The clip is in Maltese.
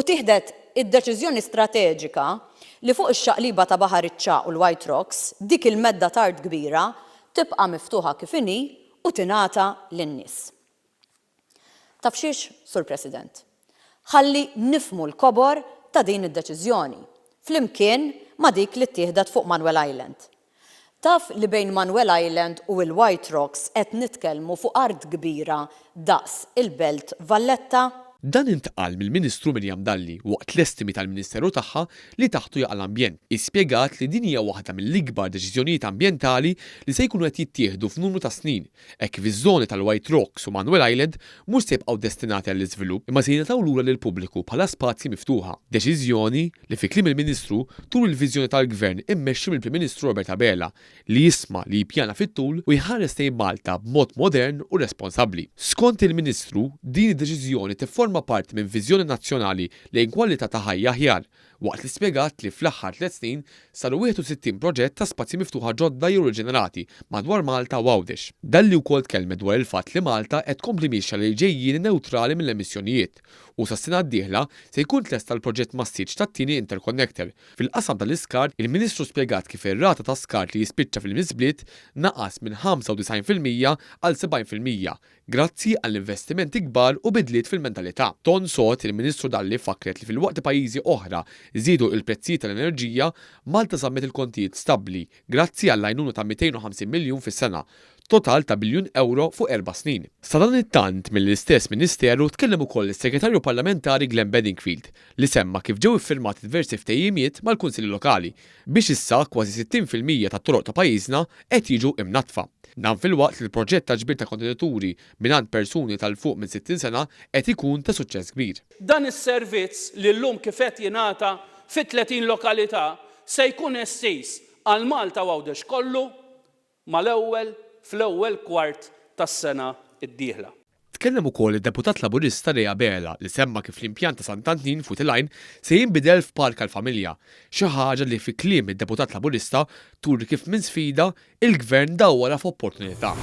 U tieħdet id-deċiżjoni strateġika li fuq ix-xaqliba ta' Baħar iċ-Ċagħaq u l-White Rocks, dik il-medda t'art kbira tibqa' miftuħa kif inhi u tingħata lin-nies. Taf xiex, Sur President? Ħalli nifhmu l-kobor ta' din id-deċiżjoni, flimkien ma' dik li ttieħdet fuq Manuel Island. Taf li bejn Manuel Island u il-White Rocks qed nitkellmu fuq art kbira daqs il-Belt Valletta? Dan intqal mill-Ministru Miriam Dalli waqt l-estimi tal-Ministeru tagħha li taħtu jaqa' l-ambjent. Hi spjegat li din hija waħda mill-ikbar deċiżjonijiet ambjentali li se jkunu qed jittieħdu f'numru ta' snin, hekk kif iż-żoni tal-White Rocks u Manuel Island mhux se jibqgħu destinati għall-iżvilupp imma se jingħataw lura lill-pubbliku bħala spazji miftuħa. Deċiżjoni li fi kliem il-Ministru turi l-viżjoni tal-Gvern immexxi mill-Prim Ministru Robert Abela li jisma' li jippjana fit-tul u jħares lejn Malta b'mod modern u responsabbli. Skont il-Ministru, din id-deċiżjoni tifforma parti minn viżjoni nazzjonali lejn kwalità ta' ħajja aħjar, waqt li spjegat li fl-aħħar tlett snin saru 61 proġett ta' spazji miftuħa ġodda jew riġenerati madwar Malta u Għawdex. Dalli wkoll tkellmet dwar il-fatt li Malta qed tkompli miexja lejn ġejjieni newtrali mill-emissjonijiet u sas-sena d-dieħla se jkun tlesta l-proġett massiċċ tat-tieni interconnector. Fil-qasam tal-iskart, il-Ministru spjegat kif ir-rata ta' skart li jispiċċa fil-miżbliet naqas minn 95% għal 70% grazzi għal investimenti kbar u bidliet fil-mentalità. B'ton sod, il-Ministru Dalli fakkret li filwaqt li pajjiżi oħra żiedu il-prezzijiet tal-enerġija, Malta żammet il-kontijiet stabbli grazzi għall-għajnuna ta' 250 miljun fis-sena, total ta' biljun ewro fuq erba' snin. Sadanittant, mill-istess Ministeru tkellem ukoll is-Segretarju Parlamentari Glenn Bedingfield li semma kif ġew iffirmati diversi ftehimiet mal-Kunsilli Lokali biex issa kważi 60% tat-toroq ta' pajjiżna qed jiġu imnaddfa. Dan filwaqt li l-proġett ta' ġbir ta' kontenituri mingħand persuni ta' 'l fuq minn 60 sena qed ikun ta' suċċess kbir. Dan is-servizz li llum kif qed jingħata fi 30 lokalità se jkun estiż għal Malta u Għawdex kollu mal-ewwel fl-ewwel kwart tas-sena d-dieħla. Tkellem ukoll id-Deputat Laburista Ray Abela li semma kif l-impjant ta' Sant'Antnin f'Wied il-Għajn se jinbidel f'park għall-familja, xi ħaġa li fi kliem id-Deputat Laburista turi kif minn sfida, il-Gvern dawwarha f'opportunità.